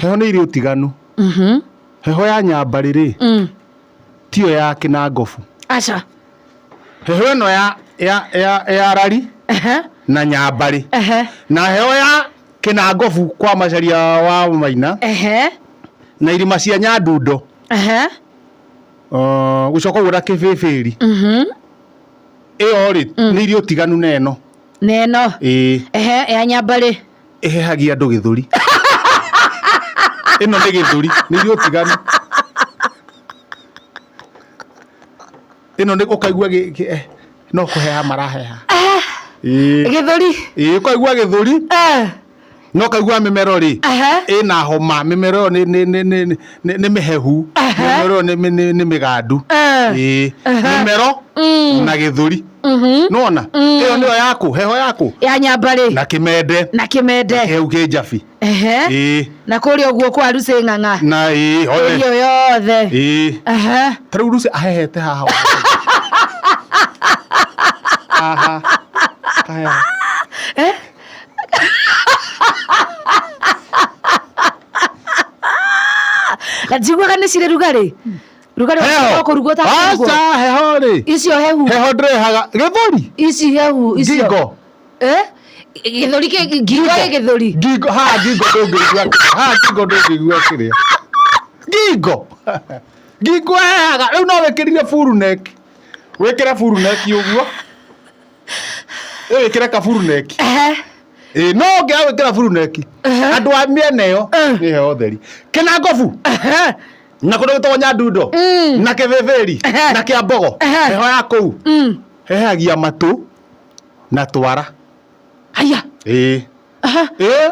Heho nĩ irĩ ũtiganu. Heho ya nyambarĩ rĩ, tiyo ya kĩnangobu. Aca. Heho ĩno ya ya ya ya rari na nyambarĩ na heho ya kĩnangobu kwa Macharia wa Maina na irima cia Nyandundo gũcoka ũguo na kĩbĩbĩri ĩyo rĩ nĩ irĩ ũtiganu na ĩno. Na ĩno. Ĩĩ. Ehe, ya nyambarĩ. Ĩhehagia andũ gĩthũri. Ĩno nĩ gĩthũri, nĩ irĩ ũtiganu. Ĩno nĩ ũkaigua eh, no kũheha maraheha. Ĩĩ. Gĩthũri. Ĩĩ, ũkaigua gĩthũri. No ũkaigua mĩmero rĩ, ĩna homa, mĩmero ĩyo nĩ mĩhehu, mĩmero ĩyo nĩ mĩgandu. Ĩĩ, mĩmero na gĩthũri. Nĩwona? Ĩyo nĩyo yaku, heho yaku. Ya nyambarĩ. Na kĩmende. Na kĩmende. Na kĩheu kĩ njabi. Ĩĩ. Na kũrĩa ũguo kwa Lucy Ng'ang'a. Na ĩĩ, hothe. Ĩyo yothe. Ĩĩ. Ta rĩu Lucy ahehete haha. Haha. Kaheha. Eh? Na njiguaga nĩ cirĩ rugarĩ. Rugarĩ Heho. wa kũrugwo ta kũrugwo. Aca, heho rĩ. Icio hehu. Heho ndĩrehaga gĩthũri. Ici hehu icio. Ngingo. Eh? Gĩthũri kĩ ngingo ĩ gĩthũri. Ngingo haha ngingo ndũngĩigua kĩrĩa. Haha ngingo ndũngĩigua kĩrĩa. Ngingo. Ngingo hehaga. Rĩu no wĩkĩrire full neck. Wĩkĩre full neck ũguo. Wĩkĩre ka full neck. Ehe. Ĩĩ no ũngĩaga gwĩkĩra full neck. Andũ a mĩena ĩyo nĩ heho theri. Kĩnangobu. Na kũndũ gwĩtagwo Nyandundo. Na Kĩbĩbĩri. Na Kĩambogo. Heho ya kũu. Hehagia matũ na twara. Haya. Ĩĩ. Ĩĩ.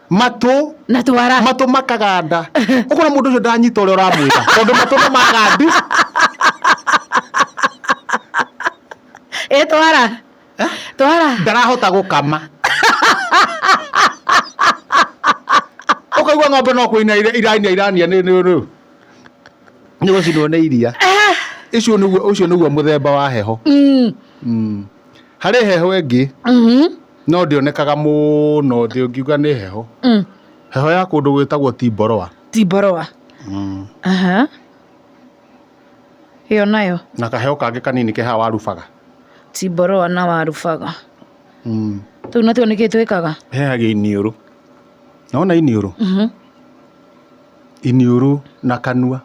Matũ. Na twara. Matũ makaganda. Ũkona mũndũ ũcio ndanyita ũrĩa ũramwĩra. Tondũ matũ nĩ magandi. Ĩ twara. Twara. Ndarahota gũkama. Ũkaigua ng'ombe no kũina irania irania nĩ nĩ nĩ nĩ gũcinwo nĩ iria. Icio nĩguo ũcio nĩguo mũthemba wa heho. Harĩ heho ĩngĩ no ndĩonekaga mũno ndĩngiuga nĩ heho. Heho ya kũndũ gwĩtagwo Timboroa. Timboroa. Aha. Ĩyo nayo. Na kaheho kangĩ kanini ke haha Warubaga. Timboroa na Warubaga. Tũu natuo nĩkĩ twĩkaga? Hehagia iniũrũ. Nĩwona iniũrũ? Iniũrũ na kanua.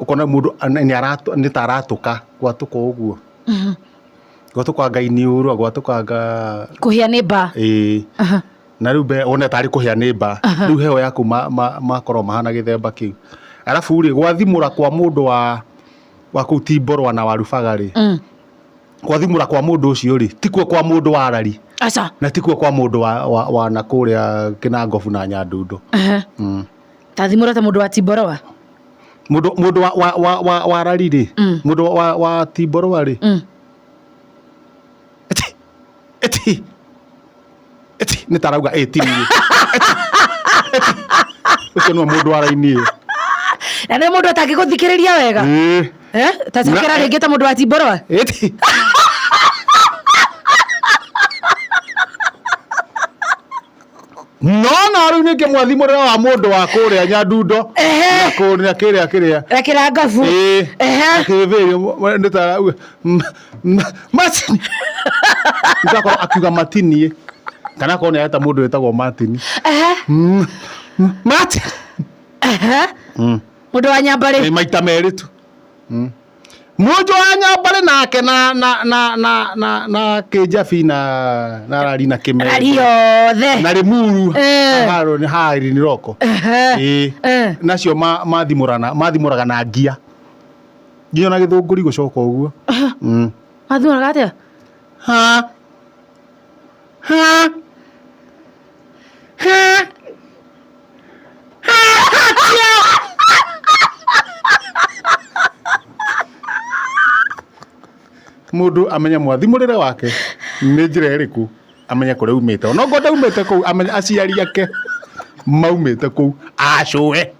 Ũkona mũndũ nĩ ta aratũka, gwatũka ũguo. Gwatũkanga iniũrũ, gwatũkanga... Kũhĩa nĩ mbaa. Ĩĩ. Na rĩu mbere wone tarĩ kũhĩa nĩ mbaa. Rĩu heho yaku makoragwo mahana gĩthemba kĩu. Arabu rĩ, gwathimũra kwa mũndũ wa wa kũu Timborwa na Warubaga rĩ, gwathimũra kwa mũndũ ũcio rĩ, tikuo kwa mũndũ wa Rari. Aca. Na tikuo kwa mũndũ wa na kũrĩa Kĩnangobu na Nyandundo. Ta thimũra ta mũndũ wa Timboroa. Mũndũ mũndũ wa Rari rĩ, mũndũ wa Timboroa rĩ, eti eti eti nĩ ta arauga ĩ ti niĩ. Eti eti ũcio nĩwe mũndũ wa raini ĩyo. Na nĩ mũndũ atangĩgũthikĩrĩria wega. Ĩĩ. Eh? Ta cokera rĩngĩ ta mũndũ wa Timboroa. Eti. No na rĩu ningĩ mwathimũrĩre wa mũndũ wa kũrĩa Nyandundo na kũrĩa kĩrĩa kĩrĩa. Na Kĩrangabu. Ĩĩ. Na Kĩbĩbĩri nĩ ta arauga Martin. Nĩtakorwo akiuga Martinie. Kana akorwo nĩ areta mũndũ wĩtagwo Martin. Martin. Mũndũ wa Nyambarĩ. Ĩ maita merĩ tu. Mũnjũ wa Nyambarĩ nake na na na na na na Kĩnjabi na na Rari na Kĩmende. Rari yothe. Na Limuru. Haha nĩ haha Iriniroko. Ĩĩ. Nacio mathimũrana mathimũraga na ngia. Nginya na gĩthũngũri gũcoka ũguo. Mathimũraga atĩa? Ha. Ha. Ha. Mũndũ amenye mwathimũrĩre wake nĩ njĩra ĩrĩkũ amenye kũrĩa umĩte. Ona okorwo ndaumĩte kũu amenye aciari ake maumĩte kũu acũe.